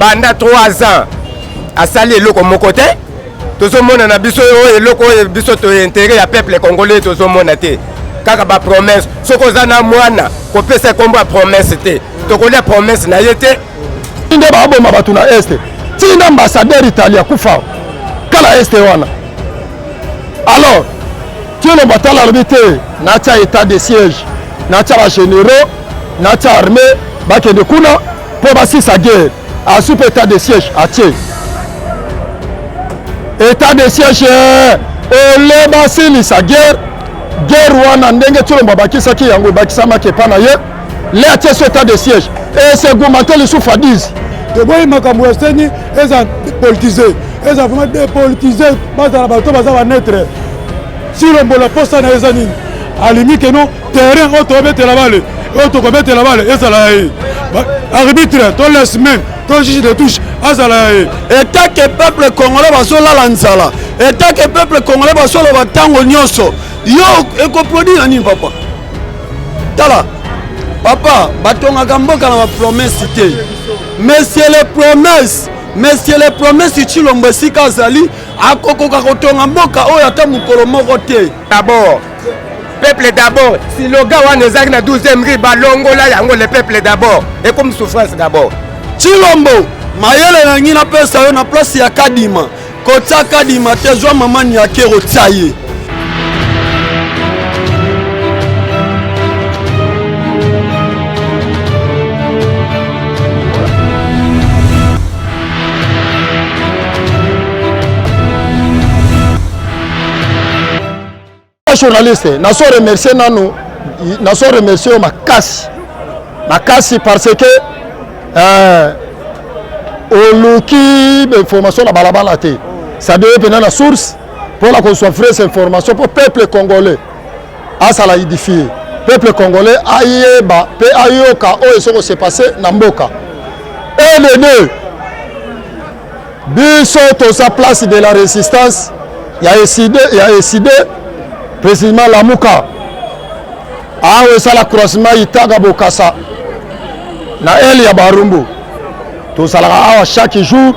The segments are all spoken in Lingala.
Banda 3 ans asali eloko moko te. Tozomona na biso oyo eloko oyo biso to intérêt ya peuple congolais tozomona te. Kaka ba promesse. Soki oza na mwana kopesa kombo ya promesse te. Tokolia promesse na ye te. Nde baboma bato na este ntina ambassadeur Italie akufa kala este wana. Alors Tshilombo atala alobi te, natia état de siège, natia ba généraux, natia armée bakende kuna mpo basisa guerre. Azwi mpe état de siège, atie état de siège ole basilisa guerre. Guerre wana ndenge Tshilombo abakisaki yango, ebakisamaki epa na ye le atie so état de siège esegumante lisusu 10. Toboyi makambo ya CENI eza politisé, eza vraiment dépolitisé. Bazala bato baza baneutre. Tshilombo na posa na eza nini? Alimi keno terrain oyo tokobetela bale, oyo tokobetela bale ezala ya ye. Arbitre to linesman to juge de touche azala ya ye. Etake peuple congolais bazolala nzala, etake peuple congolais bazoloba ntango nyonso, yo ekoproduire na nini? Papa, tala papa, batongaka mboka na bapromesse te. Monsieur le promesse, monsieur le promesse Tshilombo, esika azali akokoka kotonga mboka oyo ata mokolo moko te. D'abord peuple d'abord, slogan wana ezalaki na 12e rue, balongola yango. Le peuple d'abord ekomi souffrance d'abord. Tshilombo, mayele na ngai napesa yo, na place ya Kadima, kotia Kadima te, zwa mama Niakero, tia ye. Journaliste, naso remercier nanu, naso remercier yo makasi makasi, parce que oluki bainformation na balabala te, c'est-à-dire mpena na source mpona kozwa vraie information mpo peuple congolais azala édifié, peuple congolais ayeba mpe ayoka oyo esoko se passe na mboka. Et le deux, biso toza place de la résistance ya ECiDé, ya ECiDé, précisément Lamuka. Awa esala croisement Itaga Bokasa na ele ya Barumbu. Tozalaka awa chaque jour,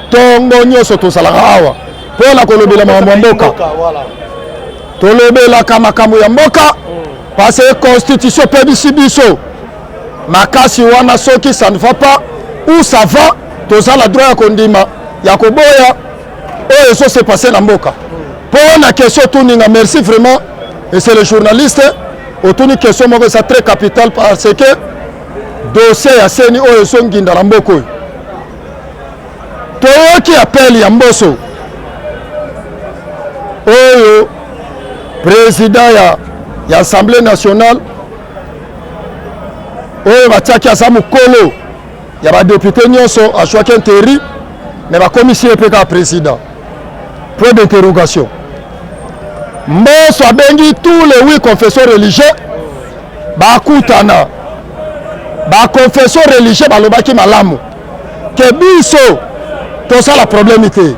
ntongo nyonso tozalaka awa mpona kolobela makambo ya mboka. Tolobelaka makambo ya mboka parce que constitution epebisi biso makasi wana. Soki ça ne va pas ou ça va, toza na droit ya kondima, ya koboya oyo ezo se passe na mboka. Mpo na question otuninga, merci vraiment, et c'est le journaliste otuni question moko eza très capital, parce que dossier ya CENI oyo ezonginda na mboka oyo, toyoki appel ya Mboso oyo président ya Assemblée nationale oyo batiaki aza mokolo ya badéputé nyonso, azwaki intérim, mais bakomisi ye mpe kaka président, point d'interrogation. Mboso abengi tous les huit confessions religieux bakutana. Baconfession religieux balobaki malamu ke biso tosala problème te,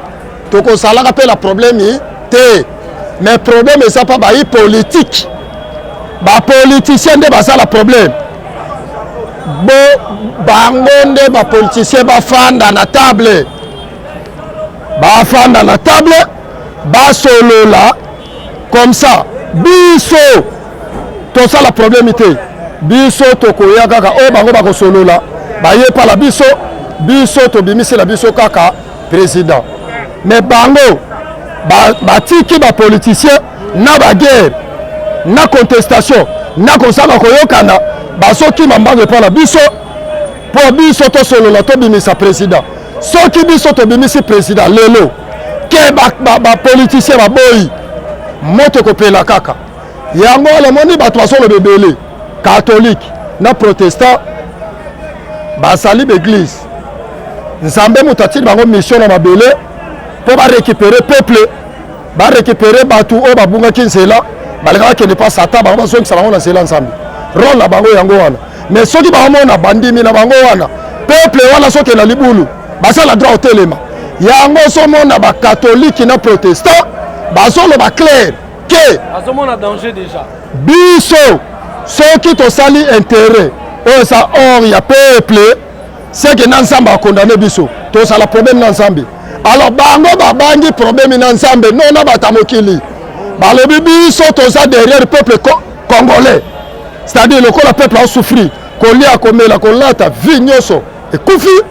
tokosalaka mpe na problème te, mais problème eza mpa bayi politique, bapoliticien nde basala problème. Bo bango nde bapoliticien bafanda na table, bafanda na table, basolola comme ça. Biso tosala problème te, biso tokoya kaka oyo bango bakosolola, bayepala biso, biso tobimisela biso kaka président. Mais bango batiki ba bapoliticien na baguerre, na contestation, na kozanga koyokana, bazokima mbango epai na biso mpo biso tosolola, tobimisa président. Soki biso tobimisi président lelo ke bapoliticien ba, ba baboyi, moto ekopela kaka. Yango wana omoni bato bazoloba ebele, catholique na protestant bazali baeglise. Nzambe moto atindi bango mission na mabele mpo barécupérer peuple, barécupérer bato oyo babungaki nzela, balingaka bakende mpa Satan, bango bazongisa bango na nzela Nzambe. Rôle na bango yango wana. Mais soki baomona bandimi na bango wana, peuple wana soki na libulu, baza na droit otelema. Yango ozomona bakatolike na protestant bazoloba clair ke azomona danger déjà. Biso soki tosali intérêt oyo eza hors ya peuple. Seke na Nzambe akondane biso, tozala problème na Nzambe. Alors bango babangi problème na Nzambe, non na bato ya mokili. Balobi biso toza derrière peuple congolais, c'est-à-dire lokola peuple asouffrir, kolia, komela, kolata, vie nyonso ekufi,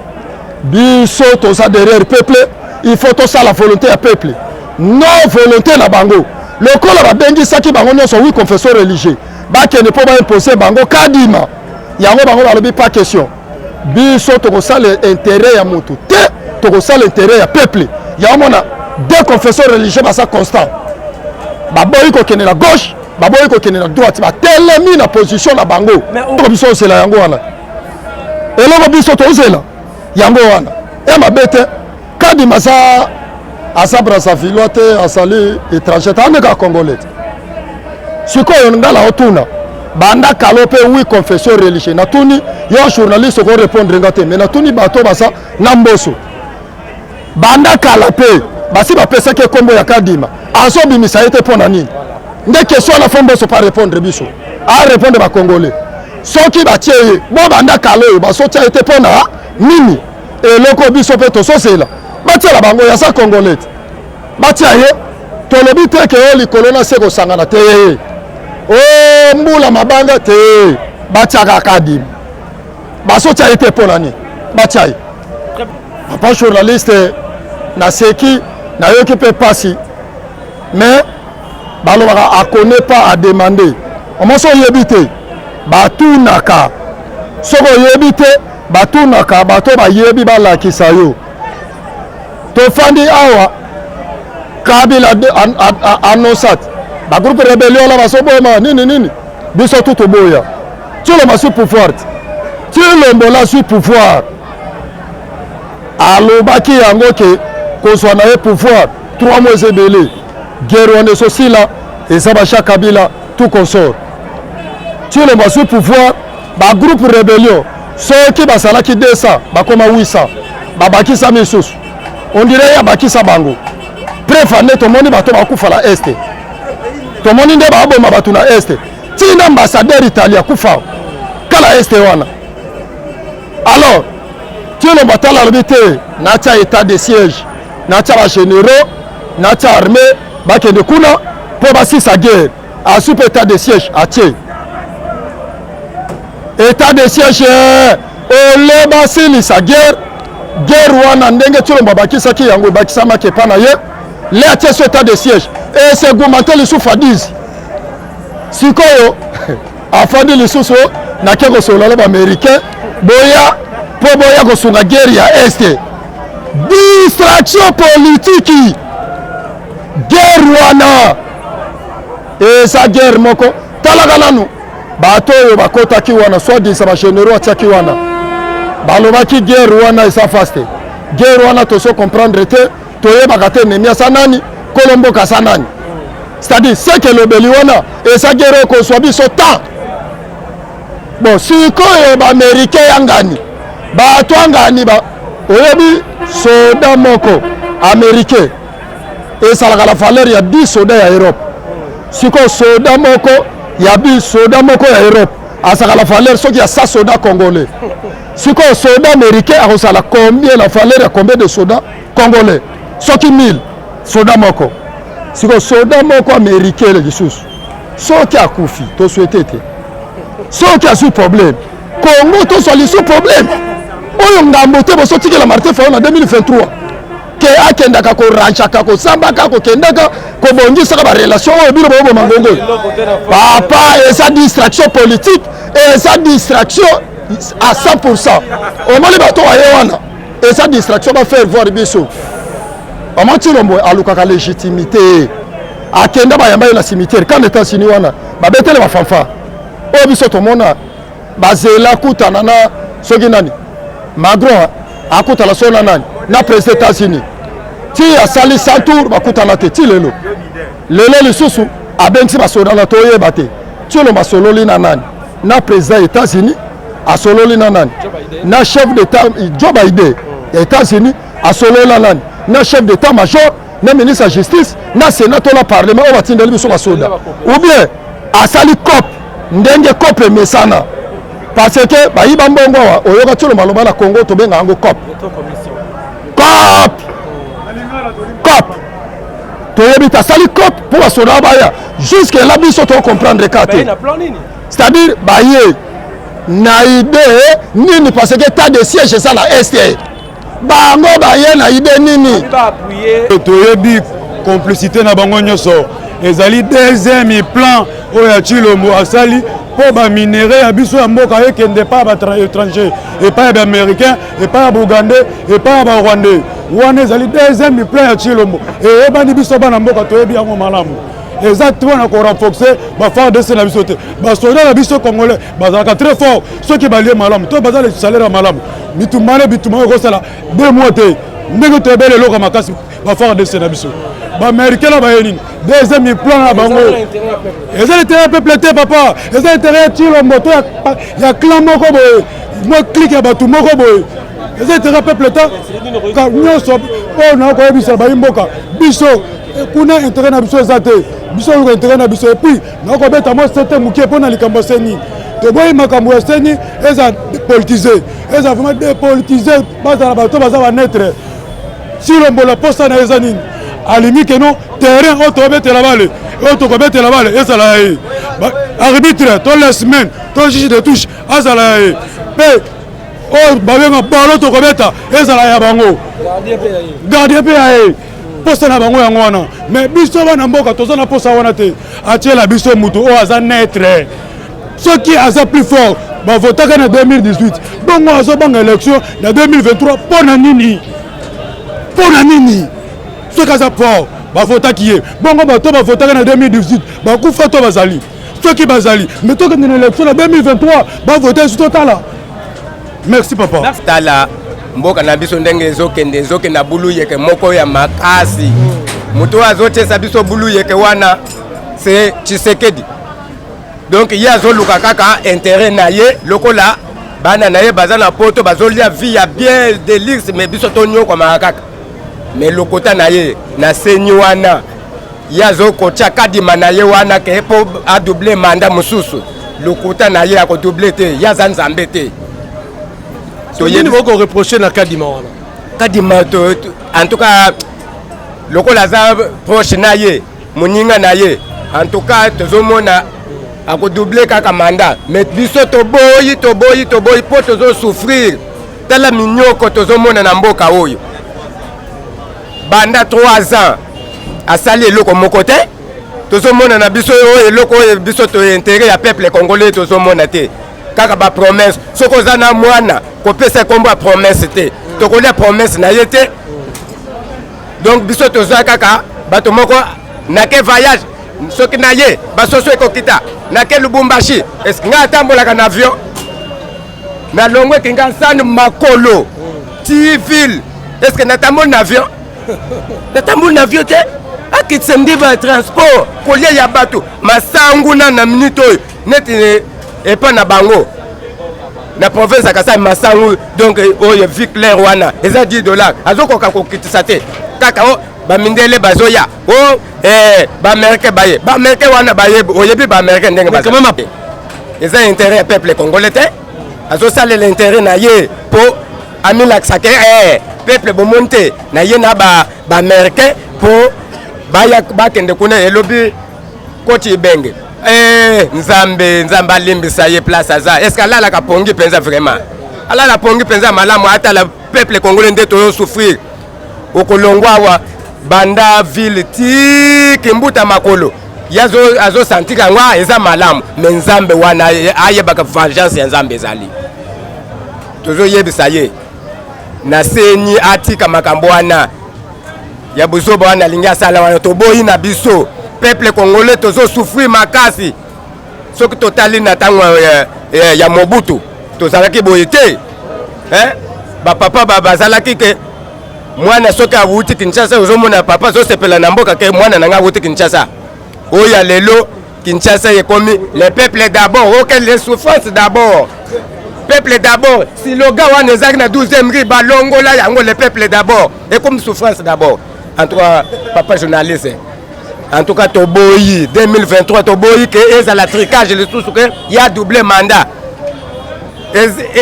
biso toza derrière peuple, il faut tosala volonté ya peuple, non volonté na bango. Lokola babengisaki bango nyonso huit confession religieux bakende mpo baimpose bango Kadima yango, bango balobi pas question, biso tokosala intérêt ya motu te, tokosala intérêt ya peuple. Yango mona deux confessions religieux baza constant, baboyi kokende na gauche, baboyi kokende na droite, batelemi na position na bango. Eloko biso ozela yango wana, eloko biso tozela yango wana ya mabe te. Kadima aza Brazzavillois te, azali étranger te, andeka congolais te. Sikoyo ngala otuna banda kalo mpe huit confession religieux, natuni yo journaliste, okorépondre nga te, mais natuni bato baza na mboso, banda kala mpe basi bapesaki ekombo ya Kadima, azobimisa ye te mpo na nini? Nde question wana faut Mboso pa répondre biso, arépondre bacongolais. Soki batie ye bo banda kala oyo bazotia ye te mpo na nini? Eloko biso mpe tozozela, batiela bango yaza congolais te, batia ye. Tolobi te ke oyo likolo na se kosangana te, o mbula mabanga te, batiaka Kadima. Bazotia ye te mpo na nini? Batia ye. Papa journaliste, naseki, nayoki mpe pasi, mais balobaka akone pas à demander. Omoso oyebi te, batunaka. Soki oyebi te, batunaka bato bayebi, balakisa yo. Tofandi awa, Kabila annonçat bagroupe rébellion la bazoboma nini nini, biso tu toboya. Tshilombo azwi pouvoir te, Tshilombo azwi pouvoir, alobaki yango ke kozwa na ye pouvoir 3 mois eza ebele, guerre wana ezosila, eza baja Kabila tout consort. Tshilombo azwi pouvoir, bagroupe rébellion soki bazalaki 200 bakoma 800, babakisa misusu, on dirait ye abakisa bango. Preuve nde tomoni bato bakufa na Est, tomoni nde baboma bato na Est, ntina ambassadeur Italie akufa kala Est wana. Alors Tshilombo atala, alobi te, natia état de siège, natia bagénéraux, natia armée, bakende kuna mpo basisa guerre. Azwi mpe état de siège, atie état de siège ole basilisa guerre. Guerre wana, ndenge Tshilombo abakisaki yango, ebakisamaki epa na ye. Le atie so état de siège, esegumate lisusu 10. Sikoyo afandi lisusu, nake kosolola na baaméricain, boya mpo boya kosunga guerre ya Est. Distraction politique. Guerre wana eza guerre moko, talaka nanu bato oyo bakotaki wana, soi-disant bagénéraux atiaki wana, balobaki guerre wana eza vaste, guerre wana tozo comprendre te, toyebaka te ennemi aza nani, kolo mboka aza nani. C'est-à-dire seke elobeli wana eza guerre oyo kozwa biso temps. Bon, sikoyo baaméricain ya ngani, bato angani ba oyebi soda moko américain ezalaka na valeur ya 10 soda ya Europe. Sikoyo soda moko ya bi soda moko ya Europe azalaka na valeur soki ya 100 soda congolais. Sikoyo soda américain akozala combien, na valeur ya combien de soda congolais? Soki 1000 soda moko, sikoyo soda moko américain lisusu soki akufi, tosouhaite te, soki azwi problème, Congo tozwa lisusu problème oyo ngambo te. Bosotikela Martin Fayulu na 2023 ke akendaka koranchaka, kosambaka, kokendaka kobongisaka barelation oyo bino boyoboma ngongo. Papa, eza distraction politique, eza distraction à 100. Omoni bato baye wana, eza distraction, bafaire voir biso. Mama Tshilombo alukaka légitimité, akenda bayamba ye na cimetière quand États-Unis wana babetele bafanfare oyo biso tomona. Bazela kutana na soki nani, Macron akutana so na nani, na président États-Unis, ti asali 100 tour, bakutana te ti lelo. Lelo lisusu abengisi basoda na toyeba te Tshilombo asololi na nani, na président États-Unis asololi na nani, na chef d'état Joe Biden ya États-Unis asololi na nani, na chef d'état major, na ministre ya justice, na sénat to na parlement oyo batindeli biso basoda, ou bien asali cope ndenge cope emesana. Parce que bayiba mbongo awa, oyoka Tshilombo aloba na Congo tobenga yango cop. Cop. Cop. Toyebi te asali cop mpo basoda baya. Jusque là biso to comprendre ka te. C'est-à-dire baye na idée nini parce que état de siège eza na est. Bango baye na idée nini? Toyebi complicité na bango nyonso ezali deuxième plan oyo ya Tshilombo asali mpo baminere ya biso ya mboka ekende epai ya baétranger, epai ya baaméricain, epai ya baougandais, epai ya barwandais. Wana ezali deuxième plan ya Tshilombo, eyebani biso bana mboka toyebi yango malamu. Eza mpona korenforcer ba FARDC na biso te. Basoda na biso congolais bazalaka très fort soki balie malamu to baza salaire ya malamu. Bitumba na bitumba oyo ekosala 2 mois te, ndenge toyebele eloko ya makasi ba FARDC na biso. Baaméricain na baye nini? Deuxième plan na bango eza intérêt ya peuple te, papa, eza intérêt ya Tshilombo to ya clan moko boye, mwa clique ya bato moko boye. Eza intérêt ya peuple te nyonso oyo na koyebisa bayi mboka biso kuna. Intérêt na biso eza te, biso oluka intérêt na biso. Et puis nakobeta mwa sete mokie mpo na likambo ya CENI. Toboyi makambo ya CENI eza politisé, eza vraiment dépolitisé. Bazala bato baza baneutre. Tshilombo na posa na ye eza nini? Alingi que non, terrain oyo tokobetela bale, oyo tokobetela bale ezala ya ye, arbitre to linesman to juge de touche azala ya ye, mpe oyo babenga balo tokobeta ezala ya bango, gardien mpe ya ye. Posa na bango yango wana. Mais biso bana mboka toza na posa wana te. Atiela biso motu oyo aza neutre. Soki aza plus fort, bavotaka na 2018, bongo azobanga élection na 2023 mpo na nini? Mpo na nini? Soki aza fort, bavotaki ye, bongo bato bavotaka na 2018 bakufa to bazali? Soki bazali, mais tokende na élection na 2023, bavote so totala. Merci, papa. Tala mboka na biso ndenge ezokende, ezokende na bulu yeke moko ya makasi. Moto oyo azotiesa biso bulu yeke wana, c'est Tshisekedi. Donc ye azoluka kaka intérêt na ye, lokola bana na ye baza na poto, bazolia vie ya bien de luxe, mais biso tonyokwamaka kaka. Mais lokota na ye na CENI wana, ye azokotia kadima na ye wana ke mpo adouble mandat mosusu. Lokuta na ye, akodouble te, ye aza Nzambe te. Toyebi bokoreproche na kadima wana. Kadima to, en tout cas lokola aza proche na ye, moninga na ye, en tout cas tozomona akodouble kaka mandat. Mais biso toboyi, toboyi, toboyi mpo tozosouffrir. Tala minyoko tozomona na mboka oyo banda 3 ans, asali eloko moko te. Tozomona na biso oyo eloko oyo biso to intérêt ya peuple congolais tozomona te, kaka bapromesse. Soki oza na mwana, kopesa nkombo ya promesse te, tokolia promesse na ye te. Donc biso toza kaka bato moko nake voyage, soki na ye basoso ekokita, nake Lubumbashi. Est ngai atambolaka na avion? Nalongwe Kingasani makolo ti ville, est ce que natamboli na avion? Natamboli na avion te. Akitisa ndiba ya transport, kolia ya bato, masangu na minute oyo neti epa na bango na province ya Kasai, masangu donc oyo vie claire wana eza 10 $. Azokoka kokitisa te, kaka o bamindele bazoya, o baaméricain baye. Baaméricain wana baye, oyebi baaméricain ndenge baza. Eza intérêt ya peuple congolais te, azosalela intérêt na ye mpo amilakisa ke peuple bomoni te na ye na baaméricain mpo baya bakende kuna. Elobi koti ebenge Nzambe, Nzambe alimbisa ye place aza. Est ce que alalaka pongi mpenza? Vraiment alala pongi mpenza malamu? Atala peuple congolais nde tozosouffrir. Okolongwa awa banda ville ti Kimbuta makolo, ye azosentir yango eza malamu. Mais Nzambe wana ayebaka vengeance ya Nzambe ezali. Tozoyebisa ye na CENI atika makambo wana ya buzoba wana alingi asala wana. Toboyi na biso peuple congolais, tozosouffrir makasi. Soki totali na ntango ya Mobutu, tozalaki boye te. Bapapa bazalaki ke mwana soki awuti Kinshasa, ozomona papa azosepela na mboka ke mwana na ngai awuti Kinshasa. Oyo ya lelo, Kinshasa ekomi le peuple d'abord, ok, les souffrances d'abord, peuple d'abord. Slogan wana ezalaki na 12e rue, balongola yango. Le peuple d'abord ekomi souffrance d'abord. En tout cas, papa journaliste, en tout cas toboyi 2023, toboyi ke ezala tricage lisusu ke ya double mandat.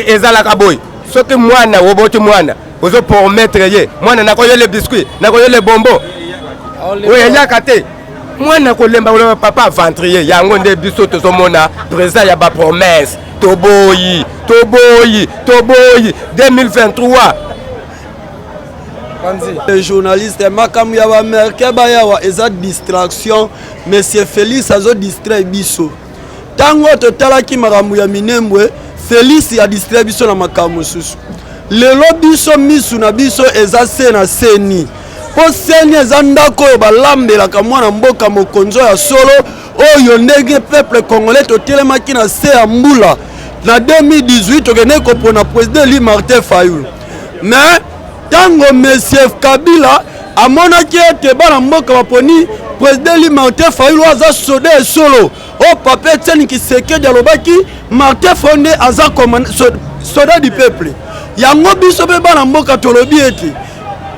Ezalaka boye, soki mwana oboti mwana, ozo promettre ye mwana nakoyele biscuit, nakoyele bombo, oyo eyaka te, mwana kolemba koloba papa aventurier. Yango nde biso tozomona président ya bapromesse. Toboyi, toboyi, toboyi 2023. Journaliste, makambo ya baaméricain bayawa eza distraction. Monsieur Félix azodistraire biso. Ntango totalaki makambo ya Minembwe, Félix adistraire biso na makambo mosusu. Lelo biso misu na biso eza se na CENI, mpo CENI eza ndako oyo balambelaka mwana mboka mokonzi ya solo. Oyo ndenge peuple congolais totelemaki na se ya mbula na 2018, tokendeki kopona président élu Martin Fayulu. Mais ntango monsieur Kabila amonaki ete bana mboka baponi président élu Martin Fayulu, aza soda ya solo, oyo papa Etienne Tshisekedi alobaki Martin Fayulu nde aza soda du peuple, yango biso mpe bana mboka tolobi ete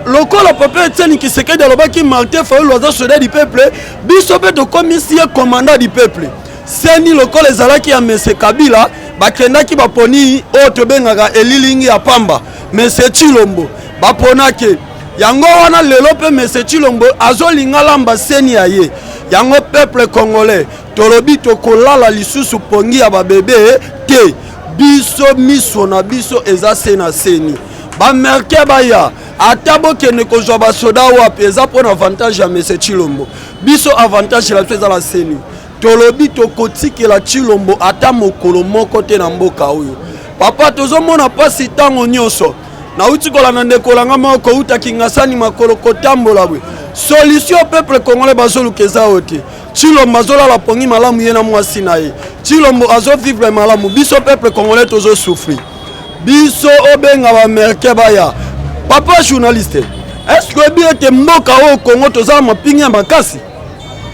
lokola papa Etienne Tshisekedi alobaki Martin Fayulu aza soda du peuple, biso mpe tokomisi ye commandant du peuple. CENI lokola ezalaki ya monsieur Kabila, bakendaki baponi oyo tobengaka elilingi ya pamba, monsieur Tshilombo baponaki yango wana. Lelo mpe monsieur Tshilombo azolinga lamba CENI ya ye. Yango peuple congolais tolobi tokolala lisusu pongi ya babebe te. Biso miso na biso eza se na CENI. Baaméricain baya, ata bokende kozwa basoda wapi, eza mpona avantage ya monsieur Tshilombo. Biso avantage na biso eza na CENI. Tolobi tokotikela Tshilombo ata mokolo moko te na mboka oyo. Papa, tozomona mpasi ntango nyonso. Nauti kolanda ndeko nanga moko kouta Kingasani, makolo kotambola boye. Solution peuple congolais bazoluka eza oyo te. Tshilombo azolala pongi malamu, ye na mwasi na ye. Tshilombo azovivre malamu, biso peuple congolais tozosouffrir. Biso obenga baaméricain baya, papa journaliste, est ce que oyebi ete mboka oyo Congo toza na mapinga ya makasi?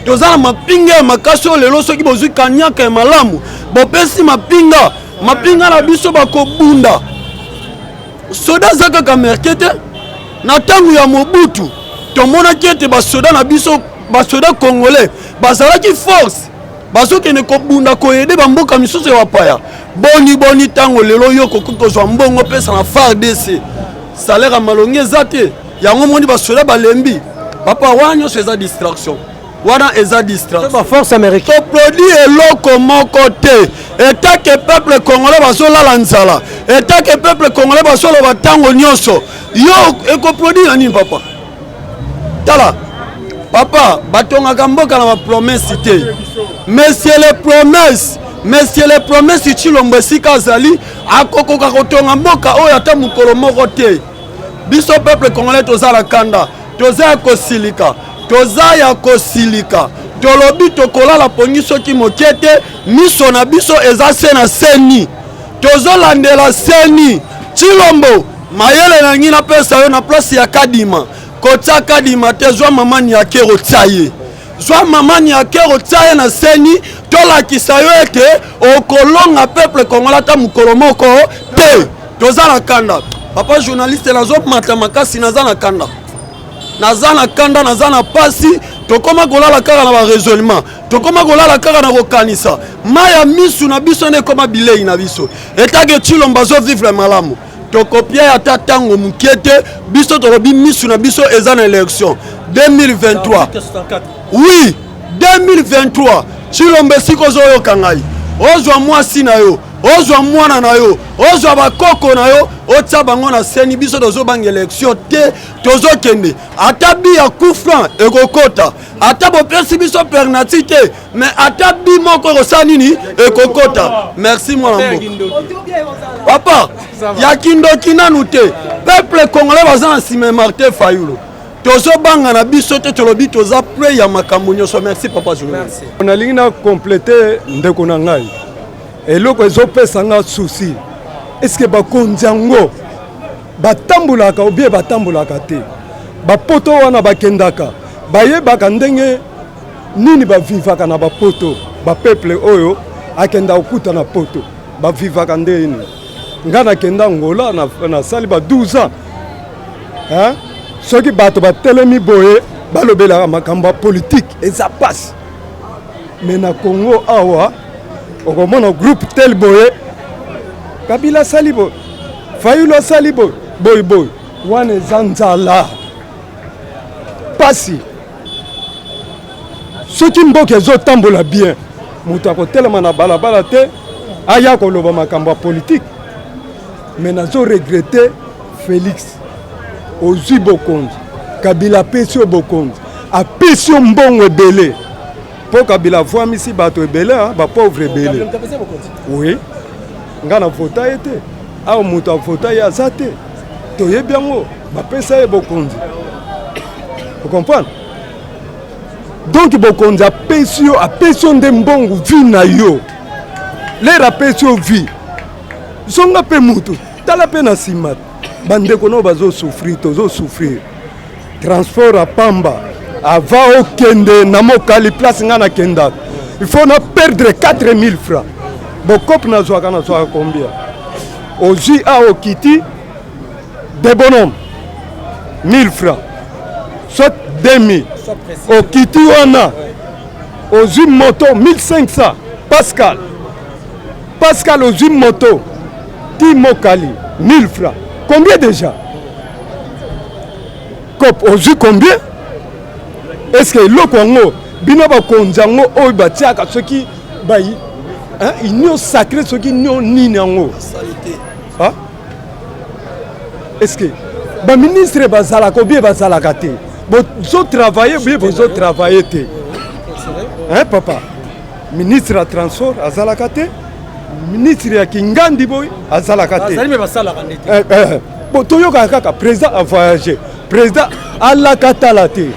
Toza na mapinga ya makasi oyo lelo soki bozwi kanyaka ya malamu, bopesi mapinga, mapinga na biso bakobunda. Soda aza kaka américain te. Na ntango ya Mobutu tomonaki ete basoda na biso, basoda congolais bazalaki force, bazokende kobunda, koaider bamboka misusu ya bapaya. Boni boni ntango lelo yo kokoki kozwa mbongo opesa na FARDC, salaire ya malongi eza te? Yango moni basoda balembi. Papa, wana nyonso eza distraction, wana eza distraction. Baforce américaine. Toproduit eloko moko te. Etake peuple congolais bazolala nzala, etake peuple congolais bazoloba ntango nyonso, yo ekoproduire na nini? Papa, tala papa, batongaka mboka na bapromesse te. Monsieur le promesse, monsieur le promesse Tshilombo, esika azali akokoka kotonga mboka oyo ata mokolo moko te. Biso peuple congolais toza na kanda, toza ya kosilika, toza ya kosilika. Tolobi tokolala pongi soki moke te. Miso na biso eza se na CENI, tozolandela CENI. Tshilombo, mayele na ngai napesa yo, na place ya Kadima, kotia Kadima te, zwa mama Niakero, tia ye. Zwa mama Niakero, tia ye na CENI, tolakisa yo ete okolonga peuple congolais ata mokolo moko te. Toza na kanda, papa journaliste, nazomata makasi. Naza na kanda, naza na kanda, naza na pasi. Tokóma kolala kaka na baraisonnement, tokóma kolala kaka na kokanisa. Mai ya misu na biso nde ekóma bilei na biso. Etake Tshilombo azovivre malamu, tokopia ata ntango moke te. Biso tolobi misu na biso eza na élection 2023. Oui, 2023. Tshilombo, esika ozoyoka ngai, ozwa mwasi na yo, ozwa mwana na yo, ozwa bakoko na yo, otia bango na CENI. Biso tozobanga élection te, tozokende. Ata but ya coup franc ekokota, ata bopesi biso penalty te, mais ata but moko ekosala nini? Ekokota. Merci mwana mboka. Papa ya kindoki nanu te. Peuple congolais baza na nsima ya Martin Fayulu, tozobanga na biso te. Tolobi toza prêt ya makambo nyonso. Merci papa journaliste. Nalingi na compléter ndeko na ngai. Eloko ezopesa nga souci, est-ce bakonzi yango batambolaka obie batambolaka te? Bapoto wana bakendaka, bayebaka ndenge nini bavivaka na bapoto. Bapeuple oyo akenda kokuta na poto bavivaka ndenge nini? Ngai nakenda Angola, nasali ba 12 ans, hein? Soki bato batelemi boye, balobelaka makambo ya politike, eza pasi. Mais na Congo awa okomona groupe tel boye. Kabila asali boye, Fayulu asali boye boye boye. Wana eza nzala, pasi. Soki mboka ezotambola bien, moto akotelema na balabala te aya koloba makambo ya politike. Mais nazo regretter Felix, ozwi bokonzi, Kabila apesi yo bokonzi, apesi yo mbongo ebele, mpo Kabila avwamisi bato ebele, bapauvre ebele. Oui, nga na vota ye te, awa moto avota ye aza te, toyebi yango, bapesa ye bokonzi, ocomprendre? Donc bokonzi apesi yo, apesi yo nde mbongo, vie na yo lere apesi yo vie, zonga mpe mutu, tala mpe na nsima bandeko nao bazosouffrir, tozosouffrir. Transport ya pamba, avant okende na mokali place nga nakendaka, il faut na perdre 4000 francs. Bokope nazwaka, nazwaka combien? Ozwi a okiti de bonhomme 1000 francs, soit 2000, okiti wana ozwi moto 1500. Pascal, Pascal, ozwi moto ti mokali 1000 francs, combien déjà? Cop ozwi combien? Est ce que eloko yango bino bakonzi yango oyo batiaka soki bai union sacrée, soki union nini yango, est ce que baministre bazalaka obie bazalaka te? Bozotravaille obie bozotravaille te, hein, papa? Ministre ya transport azalaka te, ministre ya kingandi boye azalaka te. Bon, toyokaka kaka président avoyage, président alaka tala te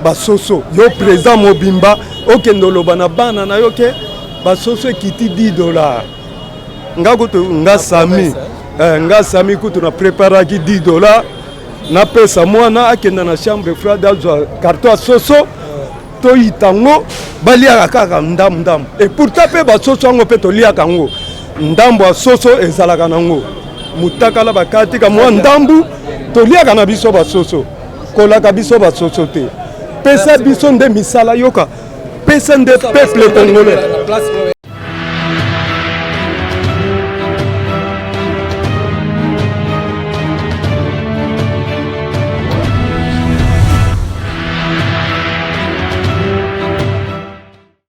basoso. Yo président mobimba okende oloba na bana na yo ke basoso ekiti 10 $. Nga kutu, nga sami, nga sami kutu na préparaki 10 $ napesa mwana akenda na chambre froide, azwa carton ya soso, toyita yango, baliaka kaka ndambu ndambu. Et pourtant mpe basoso yango mpe toliaka yango, ndambo ya soso ezalaka nango mutakala, bakatika mwa ndambu, toliaka na biso basoso. Kolaka biso basoso te, pesa biso nde misala. Yoka, pesa nde peuple congolais.